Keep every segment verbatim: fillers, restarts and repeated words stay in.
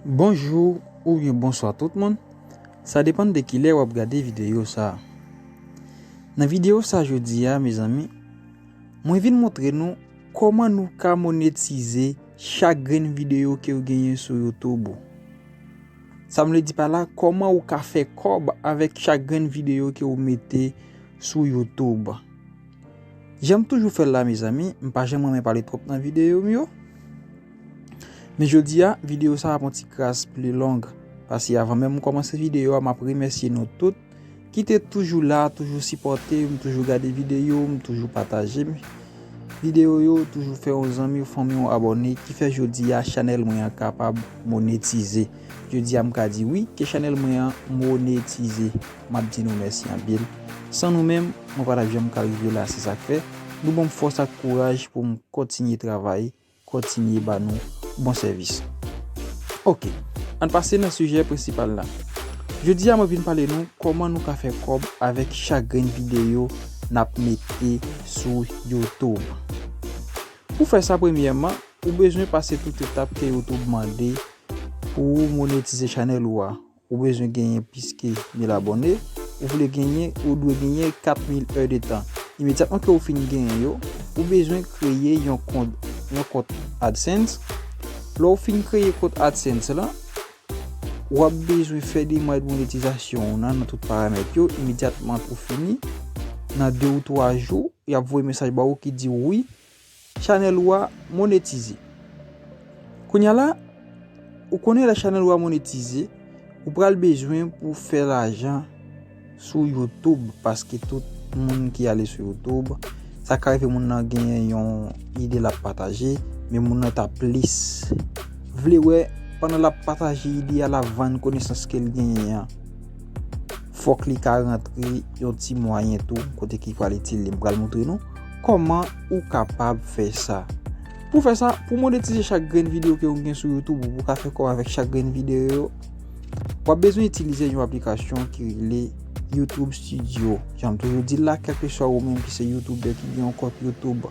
Bonjou oubyen bonswa tout moun. Sa depann de kilè w ap gade videyo sa a. Nan videyo sa jodi a, mezanmi, mwen vin montre nou kòman nou ka monetize chak grenn videyo ke w genyen sou YouTube ou. Sa m vle di pa la, kòman ou ka fè kòb avèk chak grenn videyo ke w mete sou YouTube. Jan m toujou fè l la, mezanmi, m pa janm renmen pale twòp nan videyo m yo. Men jodi a, videyo sa ap yon ti kras pli long. Paske avan menm m kòmanse videyo a, m ap remèsye nou tout ki te toujou la, toujou sipòte m, toujou gade videyo m, toujou pataje m. Videyo yo, toujou fè yon zanmi, yon fanmi, yon abòne, ki fè jodi a chanèl mwen an kapab monetize. Jodi a m ka di wi, ke chanèl mwen an monetize. M ap di nou mèsi anpil. San nou menm, mwen pa t ap janm ka rive la, se sa k fè nou ban m fòs ak kouraj pou m kontinye travay, kontinye ba nou bon sèvis. Oke, ann pase nan sijè prensipal la. Jodi a mwen vin pale nou kòman nou ka fè kòb avèk chak grenn videyo n ap mete sou YouTube. Pou fè sa, premyèman, ou bezwen pase tout etap ke YouTube mande pou ou monetize chanèl ou a. Ou bezwen genyen plis ke mil abòne, ou vle genyen, ou dwe genyen kat mil è de tan. Imedyatman ke ou fin genyen yo, ou bezwen kreye yon kont, yon kont AdSense. Lè w fin kreye kont AdSense lan, w ap bezwen fè demach monetizasyon w nan, nan tout paramèt yo. Imedyatman ou fini, nan de ou twa jou, y ap voye mesaj ba ou ki di wi, chanèl ou a monetize. Kounye a la, ou konnen lè chanèl ou a monetize, ou pral bezwen pou fè lajan sou YouTube, paske tout moun ki ale sou YouTube, sa ka rive moun nan genyen yon ide l ap pataje, men moun nan ta plis vle wè pandan l ap pataje ide a, l ap vann konesans ke l genyen an. Fòk li ka rantre yon ti mwayen tou kote ki pral itil li. M pral montre nou kòman ou kapab fè sa. Pou fè sa, pou monetize chak grenn videyo ke ou gen sou YouTube, ou pou ka fè kòb avèk chak grenn videyo yo, w ap bezwen itilize yon aplikasyon ki rele YouTube Studio. Jan m toujou di l la, kèlkeswa ou menm ki se YouTuber ki gen yon kont YouTube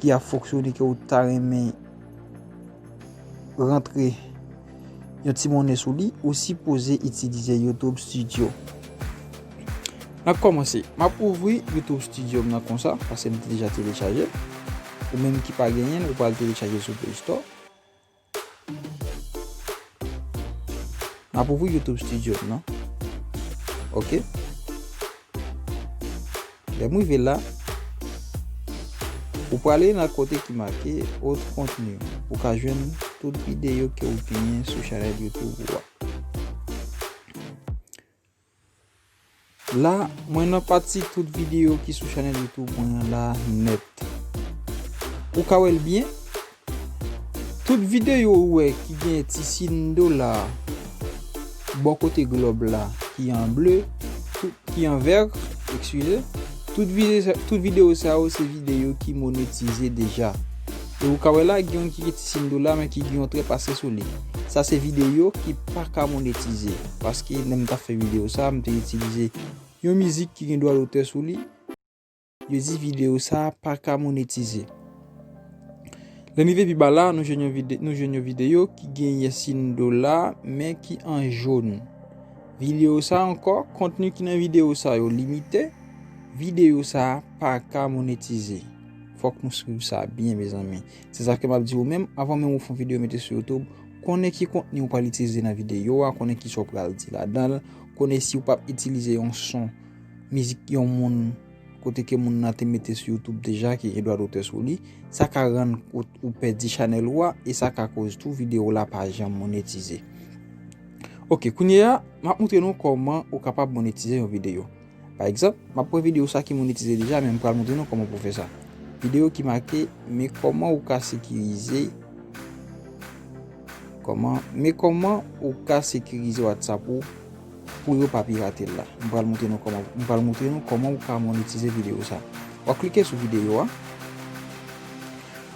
ki ap fonksyone, ke ou ta renmen rantre yon ti monnen sou li, ou sipoze itilize YouTube Studio. N ap kòmanse. M ap ouvri YouTube Studio m nan konsa, paske m te deja telechaje l. Ou menm ki pa genyen l, ou pral telechaje l sou Play Store. M ap ouvri YouTube Studio m nan. Oke. Lè m rive la, ou prale nan kote ki make Autres contenus. Ou ka jwenn tout videyo ke ou genyen sou chanèl YouTube ou a. La, mwen nan pati tout videyo ki sou chanèl YouTube mwen an la nèt. Ou ka wè l byen. Tout videyo ou wè ki gen ti siy dola bò kote glòb la ki an ble, tout, ki an vè, eskize, tout videyo, tout videyo sa yo se videyo ki monetize deja. E ou ka wè la, gen youn ki gen ti siy dola, men ki gen yon trè pase sou li. Sa se videyo ki pa ka monetize. Paske lè m t ap fè videyo sa, m te itilize yon mizik ki gen dwa dotè sou li. Yo di videyo sa a pa ka monetize. Lè n rive pi ba la, nou jwenn yon vide-, nou jwenn yon videyo ki genyen siy dola, men ki an jòn. Videyo sa a ankò, kontni ki nan videyo sa yo limite, videyo sa a pa ka monetize. Fòk nou swiv sa byen, mezanmi. Se sa ke m ap di ou menm, avan menm ou fè yon videyo mete sou YouTube, konnen ki kontni ou pral itilize nan videyo a, konnen kisa w pral di ladan l, konnen si w p ap itilize yon son, mizik yon moun, kote ke moun nan te mete sou YouTube deja, ki gen dwa dotè sou li, sa ka rann ou, ou pèdi chanèl ou a, e sa ka koz tou videyo w la pa janm monetize. Oke, kounye a, m ap montre nou kòman ou kapab monetize yon videyo. Pa egzanp, m ap pran videyo sa ki monetize deja, men m pral montre nou kòman pou fè sa. Videyo ki make, men kòman ou ka sekirize, kòman, men kòman ou ka sekirize WhatsApp ou pou yo pa pirate l la. M pral montre nou kòman, m pral montre nou kòman ou ka monetize videyo sa. W ap klike sou videyo a.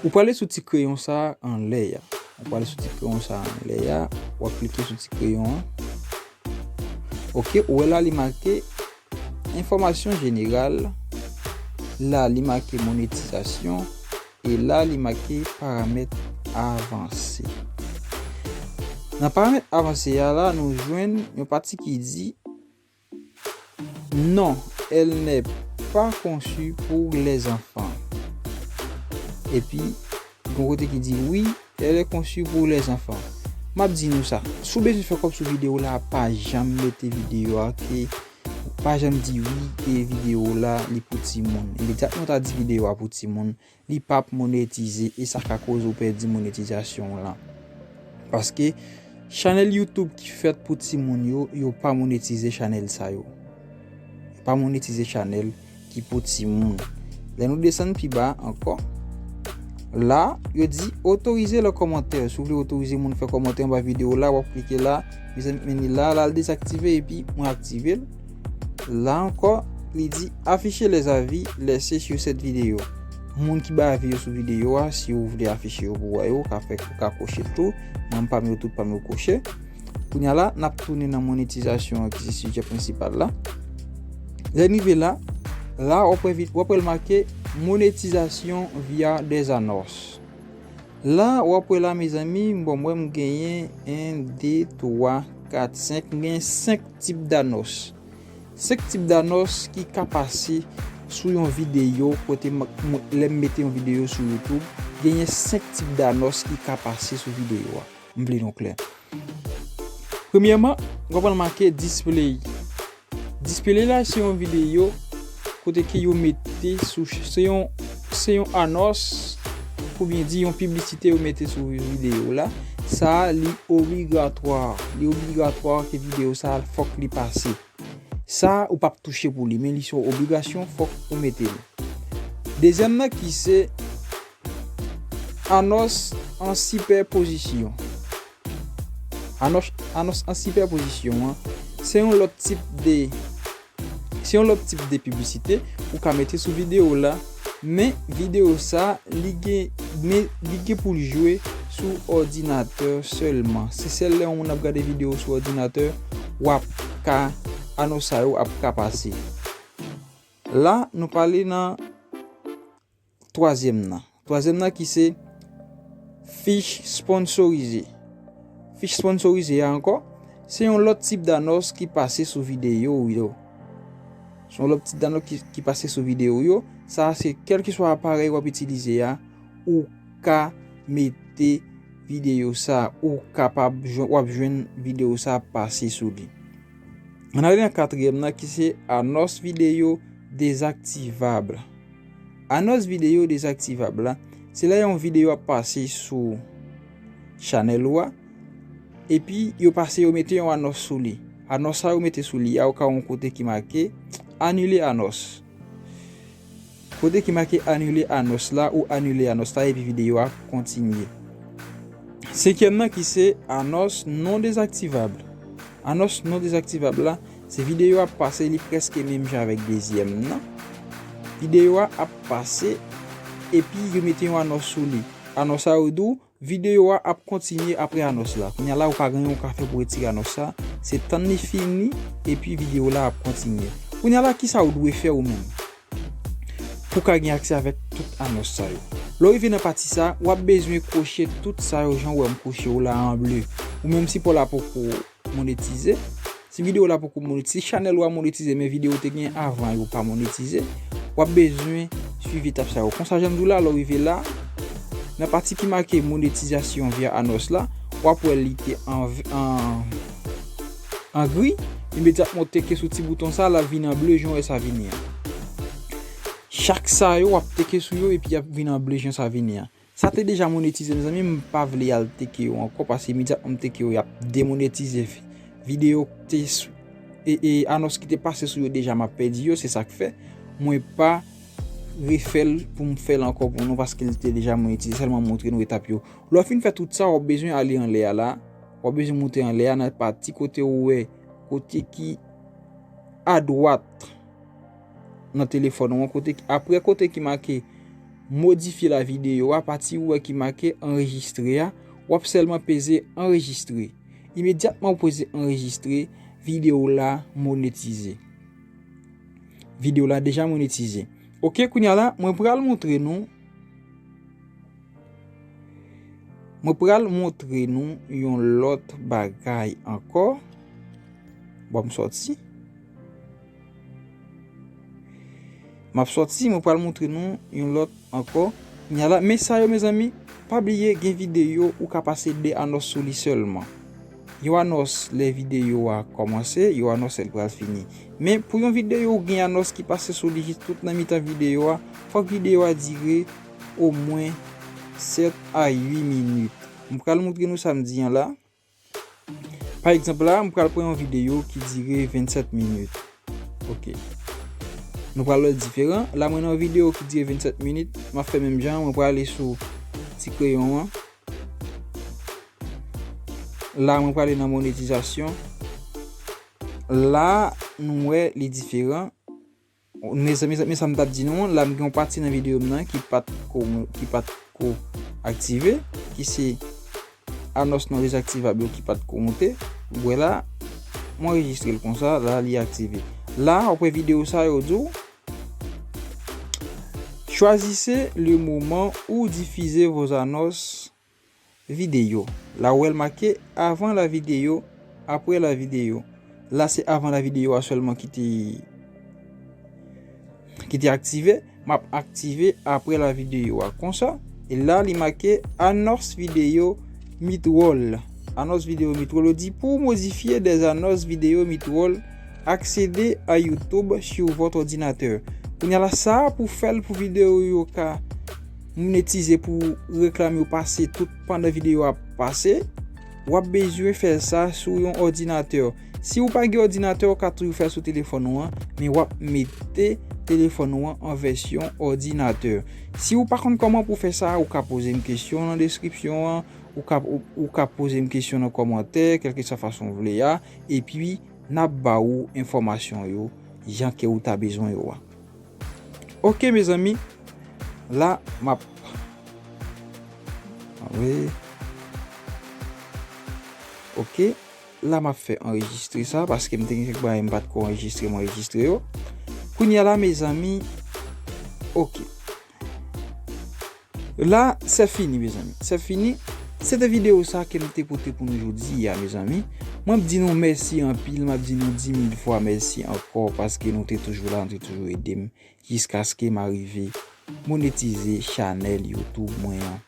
Ou prale sou ti kreyon sa a anlè a. Ou prale sou ti kreyon sa a anlè a. W ap klike sou ti kreyon an. Oke, ou wè la li make enfòmasyon jeneral. La li make monetizasyon. E la li make paramèt avanse. Nan paramèt avanse a la, nou jwenn yon pati ki di, non, elle n'est pas conçue pour les enfants. Epi, gon kote ki di, oui, elle est conçue pour les enfants. M ap di nou sa, si w bezwen fè kòb sou videyo la, pa janm mete videyo a ke, pa janm di wi ke videyo la li pou timoun. Imedyatman w ta di videyo a pou timoun, li p ap monetize e sa ka koze w pèdi monetizasyon w lan. Paske chanèl YouTube ki fèt pou timoun yo, yo pa monetize chanèl sa yo. Yo pa monetize chanèl ki pou timoun. Lè nou desann pi ba ankò, la, yo di otorize le commentaire. Si w vle otorize moun fè kòmantè anba videyo la, w ap klike la, mezanmi, men li la, la, l dezaktive epi mwen aktive l. La ankò, li di afficher les avis laissés sur cette vidéo. Moun ki bay avi yo sou videyo a, si w vle afiche yo pou w wè yo, w ka fè, w ka koche l tou. Mwen, m pa m yo tout, pa m yo koche. Kounye a la, n ap tounen nan monetizasyon an ki se sijè prensipal la. Lè n rive la, la, w ap wè vi-, w ap wè l make monétisation via des annonces. La, w ap wè la, mezanmi, bon, mwen, m genyen en, de, twa, kat, senk, m genyen senk tip d'annonce. Senk tip d'annonce ki ka pase sou yon videyo, kote m, m, lè m mete yon videyo sou YouTube, genyen senk tip d'annonce ki ka pase sou videyo a. M vle nou klè. Premyèman, w ap wè l make display. Display la se yon videyo kote ke yo mete sou, se yon, se yon anons, oubyen di yon piblisite yo mete sou videyo la. Sa a, li obligatwa. Li obligatwa ke videyo sa a, fòk li pase. Sa, ou p ap touche pou li, men li se yon obligasyon, fòk ou mete li. Dezyèm nan ki se anons an sipèpozisyon. Anons, anons an sipèpozisyon an, se yon lòt tip de, se yon lòt tip de piblisite ou ka mete sou videyo la, men videyo sa, li gen, men li gen pou l jwe sou òdinatè sèlman. Se sèl lè yon moun ap gade videyo sou òdinatè, w ap ka, anons sa yo ap ka pase. La, nou pale nan twazyèm nan. Twazyèm nan ki se fich sponsorize. Fich sponsorize a ankò, se yon lòt tip d'anons ki pase sou videyo w yo. Se yon lòt tip d'anons ki, ki pase sou videyo w yo. Sa a se kèlkeswa aparèy w ap itilize a, ou ka mete videyo sa a, ou kapab jwenn, w ap jwenn videyo sa a pase sou li. Ann ale nan katriyèm nan ki se anons videyo dezaktivab. Anons videyo dezaktivab la, se lè yon videyo ap pase sou chanèl ou a, epi yo pase, yo mete yon anons sou li. Anons sa yo mete sou li a, ou ka wè yon kote ki make anile anons. Kote ki make anile anons la ou anile anons la epi videyo a kontinye. Senkyèm nan ki se anons non dezaktivab. Anons non dezaktivab la, se videyo ap pase, li prèske menm jan avèk dezyèm nan. Videyo a ap pase, epi yo mete yon anons sou li. Anons sa yo di w, videyo a ap kontinye apre anons la. Kounye a la, ou pa gen anyen ou ka fè pou retire anons sa. Se tann li fini, epi videyo la ap kontinye. Kounye a la, kisa ou dwe fè ou menm pou w ka gen aksè avèk tout anons sa yo? Lè w rive nan pati sa, w ap bezwen koche tout sa yo jan w wè m koche yo la an ble. Ou menm si pa w la poko monetize, si videyo w la poko monetize, si chanèl ou a monetize, men videyo w te gen avan yo pa monetize, w ap bezwen swiv etap sa yo. Konsa jan m di w la, lè w rive la, nan pati ki make monetizasyon via anons la, w ap wè li te an, an, an gri, imedyatman w teke sou ti bouton sa, l ap vin an ble, jan w wè sa vini an. Chak sa yo, w ap teke sou yo, epi y ap vin an ble, jan sa vini an. Sa te deja monetize, mezanmi, m pa vle al teke yo ankò, paske imedyatman m teke yo, y ap demonetize vi-, videyo ki te sou, e, e, anons ki te pase sou yo deja, m ap pèdi yo, se sa k fè mwen pa refè l pou m fè l ankò pou nou, paske l te deja monetize, sèlman montre nou etap yo. Lè w fin fè tout sa, w ap bezwen ale anlè a la, w ap bezwen moute anlè a nan pati kote ou wè, kote ki adwat nan telefòn ou an, kote ki, apre kote ki make modifye la videyo a, pati ou wè ki make anrejistre a, w ap sèlman peze anrejistre. Imedyatman ou peze anrejistre, videyo w la monetize. Videyo w la deja monetize. Oke, kounye a la, mwen pral montre nou. Mwen pral montre nou yon lòt bagay ankò. Bon, m sòti. M ap sòti, mwen pral montre nou yon lòt ankò. Kounye a la, men sa yo, mezanmi, pa bliye gen videyo ou ka pase de anons sou li sèlman. Yon anons lè videyo a kòmanse, yon anons lè l pral fini. Men pou yon videyo ou gen anons ki pase sou li jis tout nan mitan videyo a, fòk videyo a dire omwen sèt a uit minit. M pral montre nou sa m di an la. Pa egzanp la, m pral pran yon videyo ki dire vennsèt minit. Ok. Nou pral wè l diferan. La, mwen nan yon videyo ki dire vennsèt minit. M ap fè menm jan, mwen prale sou ti kreyon an. La, mwen prale nan monetizasyon. La, nou wè li diferan. Men sa, men sa, men sa m t ap di nou an, la m gen yon pati nan videyo m nan ki pa t ko, ki pa t ko aktive, ki se anons non dezaktivab yo ki pa t ko monte. Ou wè la, mwen anrejistre l konsa, la li aktive. La, w ap wè videyo sa yo di w, choisissez le moment où diffuser vos annonces vidéo. La ou wè l make avant la vidéo, après la vidéo. La se avant la vidéo a sèlman ki te, ki te aktive. M ap aktive après la vidéo a konsa. E la li make anons videyo Mitrol. Anons videyo Mitrol. Yo di pou modifye des annonces vidéo Mitrol, accédez à YouTube sur votre ordinateur. Kounye a la sa pou fè l pou videyo yo ka monetize, pou reklam yo pase tout pandan videyo a ap pase, w ap bezwen fè sa sou yon òdinatè. Si w pa gen òdinatè, w ka toujou fè l sou telefòn ou an, men w ap mete telefòn ou an an vèsyon òdinatè. Si w pa konn kòman pou fè sa, ou ka poze m kesyon nan deskripsyon an, ou ka, ou, ou ka poze m kesyon nan kòmantè, kèlkeswa fason w vle a, epi n ap ba ou enfòmasyon yo jan ke ou ta bezwen yo a. Ok, mezanmi, la m ap, ah wi. Ok, la m ap fè anrejistre sa, paske m te gen kèk bagay m pa t ko anrejistre, m anrejistre yo. Kounye a la, mezanmi, ok. La, se fini, mezanmi. Se fini. Se te videyo sa ke m te pote pou nou jodi a, mezanmi. Mwen ap di nou mèsi anpil, m ap di nou di mil fwa mèsi ankò paske nou te toujou la, nou te toujou ede m jiskaske m arive monetize chanèl YouTube mwen an.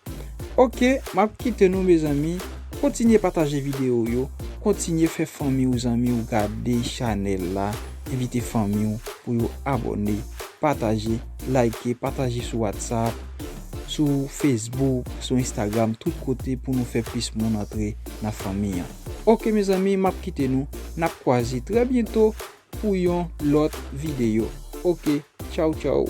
Ok, m ap kite nou, mezanmi. Kontinye pataje videyo yo, kontinye fè fanmi w, zanmi w gade chanèl la, envite fanmi w pou yo abòne, pataje, like, pataje sou WhatsApp, sou Facebook, sou Instagram, tout kote pou nou fè plis moun antre nan fanmi an. Ok, mezanmi, m ap kite nou. N ap kwaze trè byento pou yon lòt videyo. Ok, tchaw, tchaw.